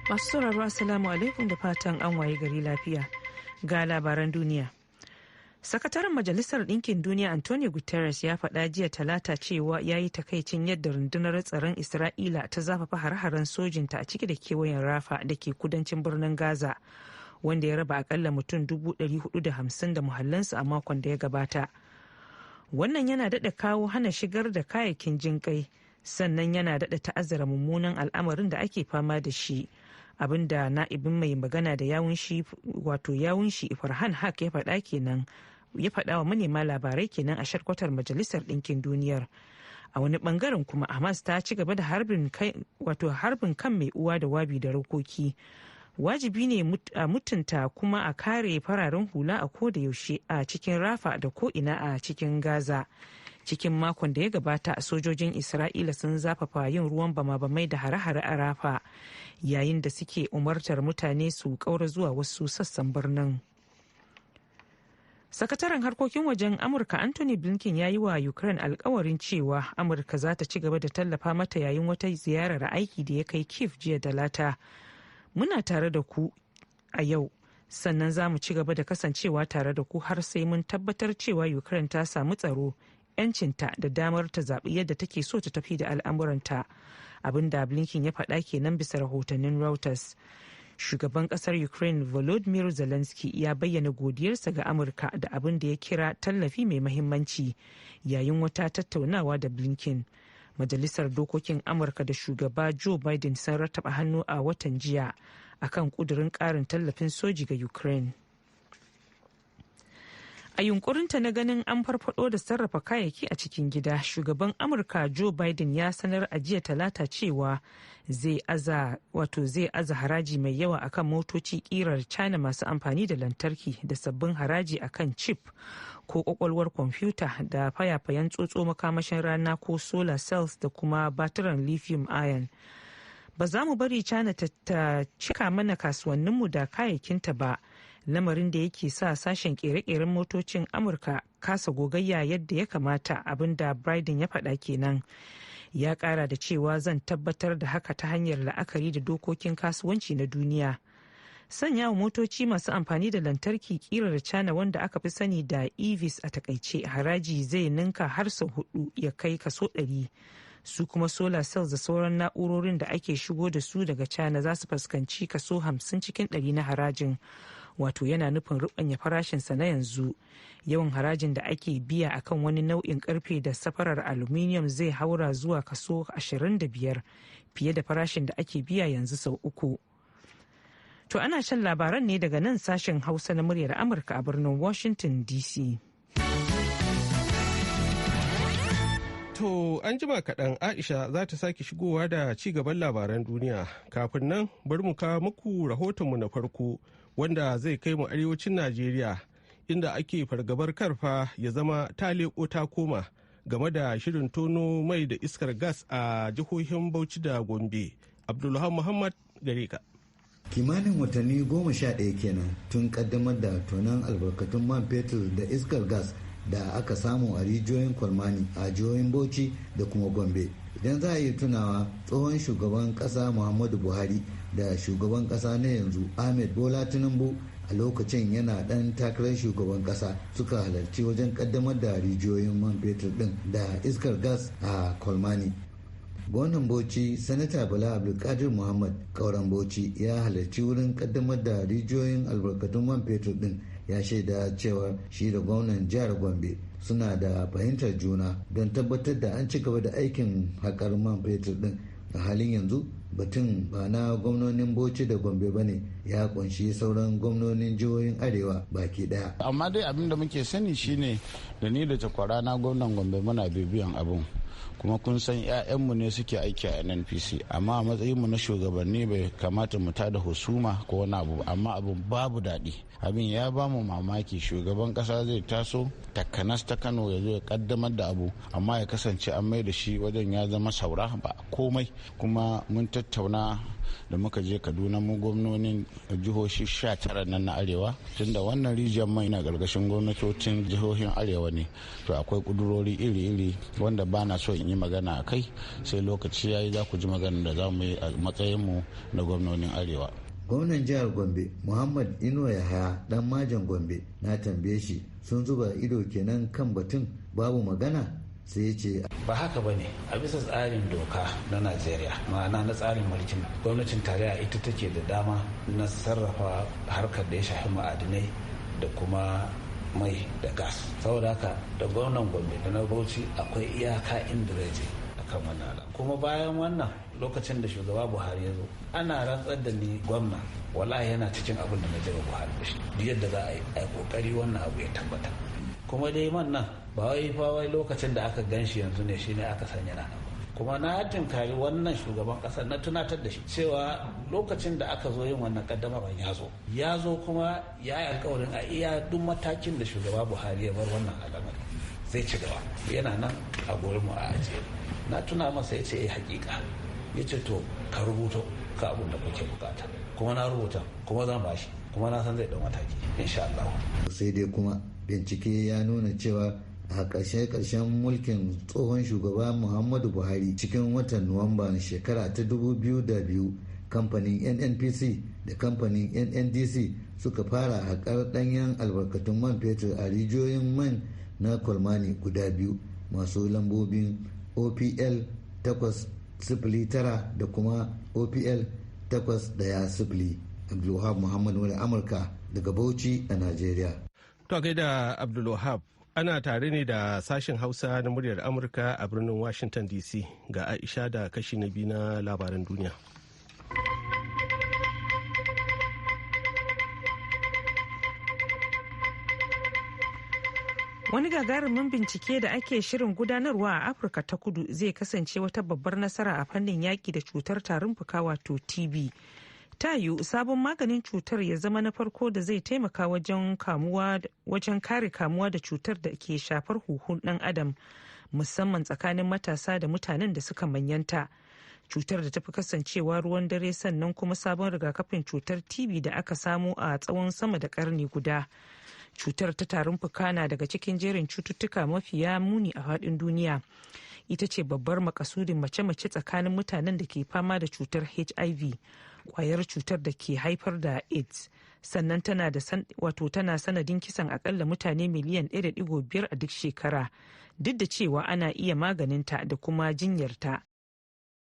Masu sauraro, Assalamu alaikum, da fatan an waye gari lafiya. Ga labaran duniya. Sakataren Majalisar Ɗinkin Duniya Antonio Guterres ya faɗa jiya Talata cewa ya yi takaicin yadda rundunar tsaron Isra'ila ta zafafa hare-haren sojinta a ciki da kewayen Rafa da ke kudancin birnin Gaza, wanda ya raba akalla mutum 450 da muhallansu a makon da ya gabata. Wannan yana daɗa kawo hana shigar da kayayyakin jinƙai, sannan yana daɗa ta'azzara mummunan al'amarin da ake fama da shi. Abinda na'ibin mai magana da yawun shi, wato yawun shi, Farhan Haq ya faɗa kenan, ya faɗa wa manema labarai kenan a shalkwatar Majalisar Ɗinkin Duniyar. A wani bangaren kuma, Hamas ta ci gaba da harbin, wato harbin kan mai uwa da wabi da rokoki. Wajibi ne a mutunta kuma a kare fararen hula a ko da yaushe a cikin Rafa da ko ina a cikin Gaza. Cikin makon da ya gabata, sojojin Isra'ila sun zafafa yin ruwan bama-bamai da hare-hare a Rafa, yayin da suke umartar mutane su kaura zuwa wasu sassan birnin. Sakataren harkokin wajen Amurka Anthony Blinken ya yi wa Ukraine alkawarin cewa Amurka za ta ci gaba da tallafa mata, yayin wata ziyarar aiki da ya kai Kiev jiya Talata. "Muna tare da ku a yau, sannan za mu ci gaba da kasancewa tare da ku har sai mun tabbatar cewa Ukraine ta samu tsaro, 'yancinta da damar ta zaɓi yadda take so ta tafi da al'amuranta," abinda Blinken ya faɗa kenan, bisa rahotannin Reuters. Shugaban kasar Ukraine Volodymyr Zelensky ya bayyana godiyarsa ga Amurka da abin da ya kira tallafi mai mahimmanci, yayin wata tattaunawa da Blinken. Majalisar Dokokin Amurka da Shugaba Joe Biden sun rattaba hannu a watan jiya akan kudurin karin tallafin soji ga Ukraine. A yunkurinta na ganin an farfado da sarrafa kayayyaki a cikin gida, Shugaban Amurka Joe Biden ya sanar a jiya Talata cewa zai aza, wato zai aza haraji mai yawa akan motoci kirar China masu amfani da lantarki, da sabbin haraji akan chip ko kwakwalwar kwamfuta, da fayafayen tsotso makamashin rana ko solar cells, da kuma batiran lithium ion. "Ba za mu bari China ta cika mana kasuwanninmu da kayayyakinta ba, lamarin da yake sa sashen kere-keren motocin Amurka kasa gogayya yadda ya kamata," abinda Biden ya faɗa kenan. Ya ƙara da cewa, "Zan tabbatar da haka ta hanyar la'akari da dokokin kasuwanci na duniya." Sanya wa motoci masu amfani da lantarki kirar China, wanda aka fi sani da EVs a takaice, haraji zai ninka har sau hudu, ya kai kaso 100. Su kuma solar cells da sauran na'urorin da ake shigo da su daga China za su fuskanci kaso 50 cikin 100 na harajin, wato yana nufin rubanya farashinsa na yanzu. Yawan harajin da ake biya akan wani nau'in karfe da safarar aluminium zai haura zuwa kaso 25 fiye da farashin da ake biya yanzu sau uku. To, ana shan labaran ne daga nan Sashen Hausa na Muryar Amurka a birnin Washington DC. To, an jima kaɗan Aisha za ta sake shigowa da ci gaban labaran duniya. Kafin nan, bari mu kawo muku rahotonmu na farko, wanda zai kai mu arewacin Najeriya, inda ake fargabar karfa ya zama ta leƙo ta koma game da shirin tono mai da iskar gas a jihohin Bauchi da Gombe. Abdulhamid Muhammad, gare ka. Kimanin watanni 11 kenan tun kaddamar da tonon albarkatun man fetur da iskar gas da aka samu a rijiyoyin Kwalmani a jihohin Bauchi da kuma Gombe. Idan za a yi tunawa, tsohon shugaban kasa Muhammadu Buhari da shugaban kasa na yanzu Ahmed Bola Tinubu, a lokacin yana dan takarar shugaban kasa, suka halarci wajen kaddamar da rijiyoyin man fetur din da iskar gas a Kwalmani. Gwamnan Bauchi, Sanata Bala Abdulkadir Muhammad Kauran Bauchi, ya halarci wurin kaddamar da rijiyoyin albarkatun man fetur din. Ya shaida cewa shi da gwamnan jihar Gombe suna da fahimtar juna don tabbatar da an ci gaba da aikin haƙar man fetur din. A halin yanzu, batun ba na gwamnonin Bauchi da Gombe ba ne, ya kunshi sauran gwamnonin jihohin arewa baki daya. Amma dai abin da muke sani shine, da ni da takwara na gwamnan Gombe muna bibiyan abun, kuma kun san 'ya'yanmu ne suke aiki a NNPC. Amma a matsayinmu na shugabanni, bai kamata mu tada husuma ko wani abu, amma abun babu daɗi. Abin ya ba mu mamaki, shugaban kasa zai taso takanas ta Kano ya zo ya kaddamar da abu, amma ya kasance an mai da shi wajen ya zama saura ba komai. Kuma mun tattauna. Tattauna da muka je Kaduna mu gwamnonin jihohi 19 nan na Arewa, tunda wannan rijiyar mai na ƙarƙashin gwamnatocin jihohin Arewa ne. To akwai ƙudurori iri-iri wanda ba na so in yi magana a kai, sai lokaci ya yi za ku ji magana da za mu yi a matsayinmu na gwamnonin Arewa. Gwamnan jihar Gombe, Muhammad Inuwa Yahaya Dan Majan Gombe, na tambaye shi sun zuba ido kenan kan batun babu magana, sai ya ce: Ba haka ba ne. A bisa tsarin doka na Najeriya, ma'ana na tsarin mulkin gwamnatin tarayya, ita take da dama na sarrafa harkar da ya shafi ma'adinai da kuma mai da gas. Saboda haka da gwamnan Gombe da na Bauchi akwai iyaka inda zai je akan wannan alam. Kuma bayan wannan, lokacin da Shugaba Buhari ya zo ana rantsar da ni gwamna, wallahi yana cikin abin da na jira Buhari da shi, duk yadda za a yi a kokari wannan abu ya tabbata. Kuma dai man nan ba wai fa wai lokacin da aka gan shi yanzu ne shine aka sanya nan. Kuma na tinkari wannan shugaban kasar, na tunatar da shi cewa lokacin da aka zo yin wannan kaddamarwa ya zo kuma ya yi alkawarin a iya duk matakin da Shugaba Buhari ya bar wannan al'amari zai ci gaba. Yana nan a gurinmu a ajiye. Na tuna masa, ya ce eh, hakika. Ya ce to ka rubuto ka abun da kuke bukata. Kuma na rubuta, kuma zan bashi, kuma na san zai ɗau mataki insha Allah. Sai dai kuma bincike ya nuna cewa a ƙarshe-ƙarshen mulkin tsohon shugaba Muhammadu Buhari, cikin watan Nuwamba shekara ta 2002, kamfanin NNPC da kamfanin NNDC suka fara haƙar ɗanyen albarkatun man fetur a rijiyoyin man na Kolmani guda biyu masu lambobin OPL 809 da kuma OPL 810. Abdulwahab Muhammad, wani Amurka daga Bauchi a Najeriya. To gaida Abdulwahab. Ana tare ne da Sashen Hausa na Muryar Amurka a birnin Washington DC. Ga Aisha da kashi na biyu na labaran duniya. Wani gagarumin bincike da ake shirin gudanarwa a Afirka ta Kudu zai kasance wata babbar nasara a fannin yaƙi da cutar tarin fuka, wato TB. Ta yiwu sabon maganin cutar ya zama na farko da zai taimaka wajen kare kamuwa da cutar da ke shafar huhun dan adam, musamman tsakanin matasa da mutanen da suka manyanta. Cutar da tafi kasancewa ruwan dare, sannan kuma sabon rigakafin cutar TB da aka samu a tsawon sama da karni guda. Cutar ta tarin fuka na daga cikin jerin cututtuka mafiya muni a faɗin duniya. Ita ce babbar makasudin mace-mace tsakanin mutanen da ke fama da cutar HIV, kwayar cutar da ke haifar da AIDS. Sannan tana da wato tana sanadin kisan akalla mutane miliyan 1.5 a duk shekara, duk da cewa ana iya maganinta da kuma jinyarta.